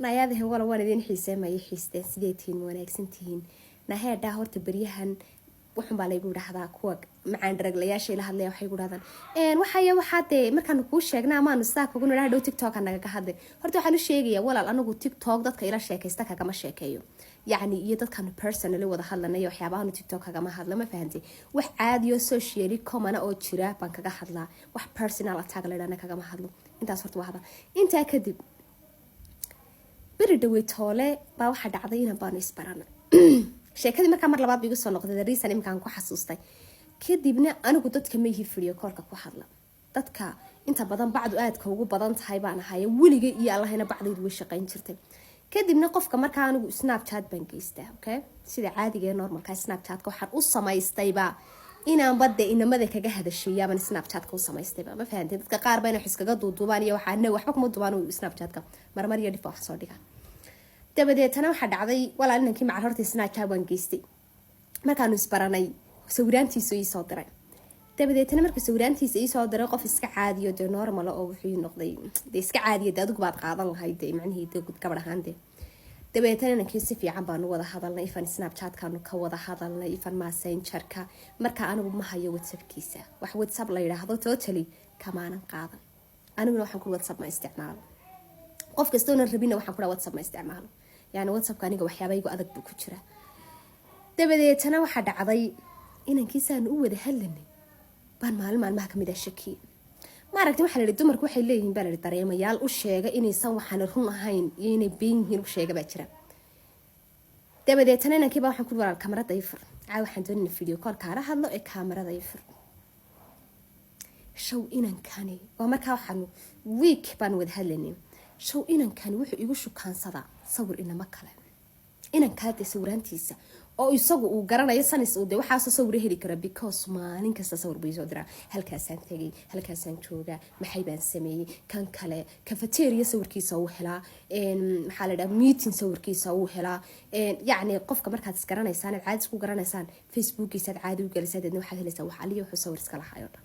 Nayaadahan wala waan idin xiiseemaya, xiisteen. Sidee tihiin? Ma wanaagsan tihiin? Naheedhaa, horta beryahan wuxun baa laygu dhahdaa, kuwa macaan dharaglayaasha ila hadlaya waxay gu dhahdaan, waxaya waxaa dee markaanu kuu sheegna amaanu sidaa kugu nidhaha dhow TikToka nagaga hadlay. Horta waxaan u sheegayaa, walaal, anigu TikTok dadka ila sheekaysta kagama sheekeeyo, yacni iyo dadkaanu personally wada hadlanayo. Waxyaabahanu TikTok kagama hadla, ma fahantay? Wax caadiyo socially common oo jira baan kaga hadlaa. Wax personal attack la idhahna kagama hadlo. Intaas horta waa hadal. Intaa kadib, beri dhawey toole baa waxaa dhacday inan baanu isbarana. Sheekadii markaa mar labaad ba igu soo noqday, the reason iminkaan ku xasuustay. Kadibna anigu dadka ma ihi video callka ku hadla. Dadka inta badan bacdu aadka ugu badan tahay baan ahaye. Weligay iyo Allahayna bacdaydu way shaqayn jirtay. Kadibna qofka markaa anigu Snapchat baan geystaa, okay, sida caadiga ee normalka. Snapchatka waxaan u samaystayba inaanba dee inamada kaga hadasheeyaaban Snapchatka u samaystayba, ma fahantay? Dadka qaar ba inay wax iskaga duuduubaan iyo waxaa waxba kuma duubaan. Snapchatka marmar iyo dhif wax soo dhiga. Dabadeetana waxaa dhacday, walaal, inankii macal horta Snapchat waan geystay. Markaanu isbaranay, sawiraantiisu iisoo diray. Dabadeetana markuu sawiraantiisa iisoo diray, qof iska caadiyo dee normal oo wuxuu noqday dee iska caadiya dee adigu baad qaadan lahayd dee macnihii dee gabadh ahaan dee. Dabeetana inankii si fiican baanu wada hadalnay, ifan Snapchatkaanu ka wada hadalnay, ifan Messengerka. Marka anigu ma hayo WhatsAppkiisa. Wax WhatsApp la yidhaahdo totally kamaanan qaadan. Aniguna waxaan ku WhatsApp ma isticmaalo. Qof kastoonan rabina waxaan ku WhatsApp ma isticmaalo. Yani WhatsAppka aniga waxyaabaygu adag buu ku jira. Dabadeetana waxaa dhacday, inankiisaanu u wada hadlanay baan maalin maalmaha kamid ah shakiyey. Maaragtay, waxaa la yihi dumarku waxay leeyihiin, baa la yihi, dareemayaal u sheega inaysan waxaana run ahayn iyo inay been yihiin u sheega baa jira. Dabadeetana inankiiba waxaan ku: "Walaal, kaamarada ii fur caa, waxaan doonayna video call kaala hadlo ee kaamarada ii fur." Show inankani waa markaa waxaanu week baan wada hadlaynay. Show inankani wuxuu igu shukaansadaa sawir inama kale, inan kale dee sawiraantiisa oo isagu uu garanayo sanis uu de waxaasoo sawiro heli kara, because maalin kasta sawir buu isoo diraa: halkaasaan tegay, halkaasaan joogaa, maxay baan sameeyey. Kan kale cafeteria sawirkiisa uu helaa, maxaa la dhaha, meeting sawirkiisa uu helaa. Yacni qofka markaad isgaranaysaan, aad caadi isku garanaysaan, Facebookiisaad caadi u gelaysaa, deedna waxaad helaysaa wax aliya wuxuu sawir iska lahaay oo dhan,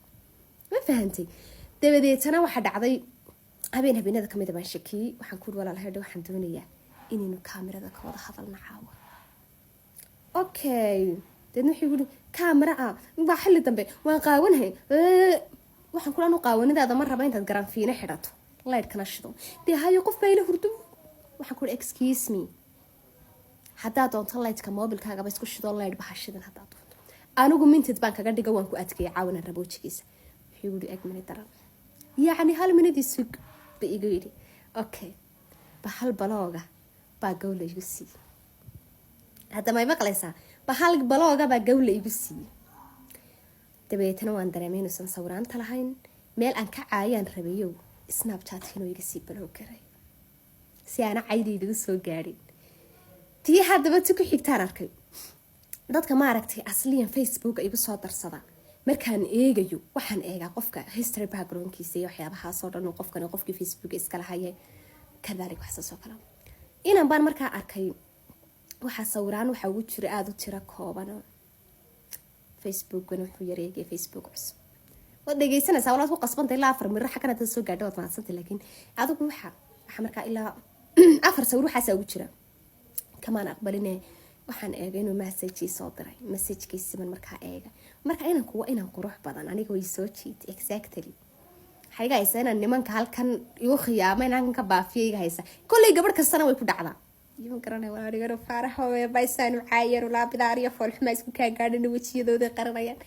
ma fahantay? Dabadeetana waxaa dhacday, habeen habeenada kamid a baan shakiyey. Waxaan ku uri: "Walaal hedhe, waxaan doonayaa inaynu kaamirada ka wada hadalna caawa." Okay, deedna wuxuu yiri: "Kaamara ah waa xilli dambe, waan qaawanahay." Waxaan kula anu qaawanidaada ma raba, intaad garanfiine xidhato laydhkana shido dee. Hayo, qof baa ila hurdo. Waxaan ku uri: "Excuse me, haddaad doonto laydhka mobilkaagaba isku shido, laydh baha shidan haddaad doonto." Anigu mintid baan kaga dhiga, waan ku adkeeyay caawinan rabo wejigiisa. Wuxuu yiri: "Eg mini daran, yacni hal minidii sug," ba igu yidhi. Okay, bahal balooga baa gawla igu siiyey. Hadda may maqlaysaa? Bahal balooga baa gawla igu siiyey. Dabeetana waan dareemay inuusan sawiraanta lahayn. Meel aan ka caayaan rabayow, Snapchat inuu iga sii block garay si aana caydaydagu soo gaadhin. Tii haddaba ti ku xigtaan arkay, dadka maaragtay asliyan Facebook igu soo darsada, markaan eegayo waxaan eegaa qofka history, backgroundkiisa iyo waxyaabahaasoo dhan, qofkan qofkii Facebook iska lahaya kadalik, waxsaasoo kale. Inan baan markaa arkay, waxaa sawiraan waxaa ugu jira aada u tiro kooban. Facebookana wuxuu yareegay Facebook cusub. Waad dhegeysanaysaa, walaad ku qasbanta ilaa 4 miro xaggan hadaad soo gaadho, waad mahadsantay. Laakiin adigu waxa markaa ilaa 4 sawir waxaasaa ugu jira kamaan aqbaline. Waxaan eegay inuu message soo diray. Messagekiisiban markaa eega. Marka inanku waa inan qurux badan, aniga way soo jiitay. Exactly, waxay iga haysaa inaan nimanka halkan igu khiyaama, in halkan ka baafiya iga haysa. Kolley gabadh kastana way ku dhacdaa. Ima garanay walaanigano faaraxo baysaanu caayar ulaabidaariyo foolxumaa isku kaa gaadhana, wejiyadooda qaranayaan.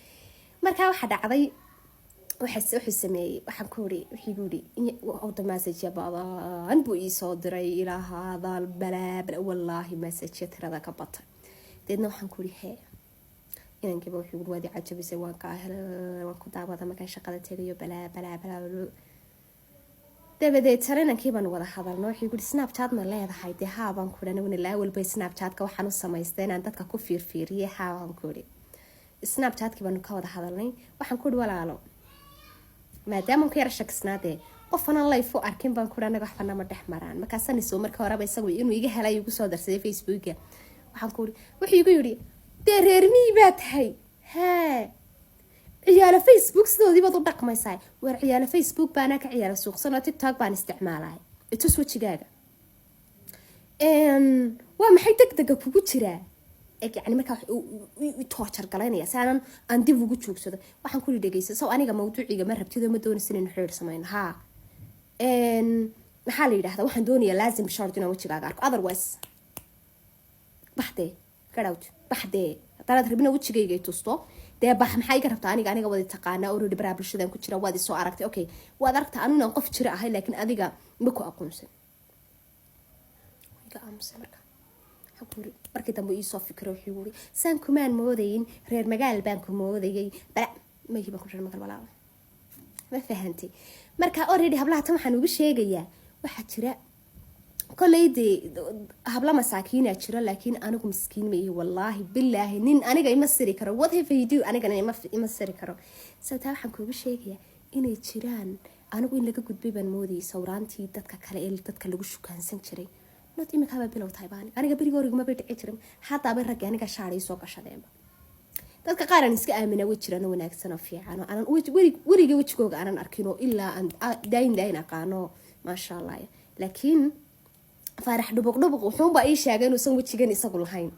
Markaa waxaa dhacday, wuxuu sameeyey, waxaan ku iri, wuxuu igu yiri orda message badan buu iisoo diray, ilaa hadal balaa bala, wallaahi message tirada ka batay. Deedna waxaan ku iri: "Hee." Inankiiba wuxuu yiri: "Waad i cajabisay, waan kaa helay, waan ku daawada markaan shaqada tegayo," balaa balaa balaa. Dabadeetana inankii baan wada hadalno. Wuxuu yiri: "Snapchat ma leedahay?" "Dee haa," baan ku iri. Aniguna laa walba Snapchatka waxaan u samaystay inaan dadka ku fiirfiiriye. "Haa," baan ku iri. Snapchatkii baanu ka wada hadalnay. Waxaan ku iri: "Walaalo, maadaama ku yara shakisnaadee qofanaan live u arkin," baan ku iri, "anaga waxba nama dhex maraan." Markaasaniso marka horeba isagu inuu iga helay igu soo darsaday Facebooka. Waxaan ku iri, wuxuu igu yidhi: "Dee reer miyi baa tahay, hee, ciyaalo Facebook sidoodii baad u dhaqmaysaa." Waar, ciyaalo Facebook baanaa ka ciyaalo suuqsan oo TikTok baan isticmaalay. Itus wejigaaga. Waa maxay degdega kugu jiraa? Yani markaa torture galaynaya si aanan aan dib ugu joogsado. Waxaan kuli, dhegeysa, sow aniga mawduuciga ma rabtido? Ma doonaysa inaynu xiriir samayno? Haa. Maxaa la yidhahdaa, waxaan doonayaa laazim short inaan wejigaaga arko, otherwise baxdee, get out, baxdee. Haddaanaad rabina wejigayga tusto, dee bax. Maxaa iga rabtaa aniga? Aniga waad taqaanaa already, baraha bulshadan ku jira, waad isoo aragtay. Okay, waad aragtaa anu inaan qof jira ahay, laakiin adiga ma ku aqoonsan. Iga aamusay. Marka waxaan ku yiri, markii dambe iisoo fikiro, wuxuu yiri, saan kumaan moodayin, reer magaal baan ku moodayay. Bala mayi baan ku reer magaal, walaalo, ma fahantay? Marka already hablaha tan waxaan ugu sheegayaa, waxaa jira kolley dee habla masaakiina jira, laakiin anigu miskiin ma ihi. Wallaahi bilaahi, nin aniga ima siri karo. Whatever you do, anigana ima siri karo. Sababtaa waxaan kuugu sheegayaa inay jiraan, anigu in laga gudbay baan moodayay sawraantii dadka kale ee dadka lagu shukaansan jiray. Not imikaaba bilow tahay baan aniga berigi horiguma bay dhici jirin. Haddaaba raggi aniga shaaray soo gashadeenba. Dadka qaar aan iska aamina way jiraan oo wanaagsan oo fiican oo aanan weliga wejigooga aanan arkin oo ilaa aan daayin daayin aqaano, maasha Allah. Laakiin Faarax Dhubuq Dhubuq wuxuunbaa ii sheegay inuusan wejigan isagu lahayn.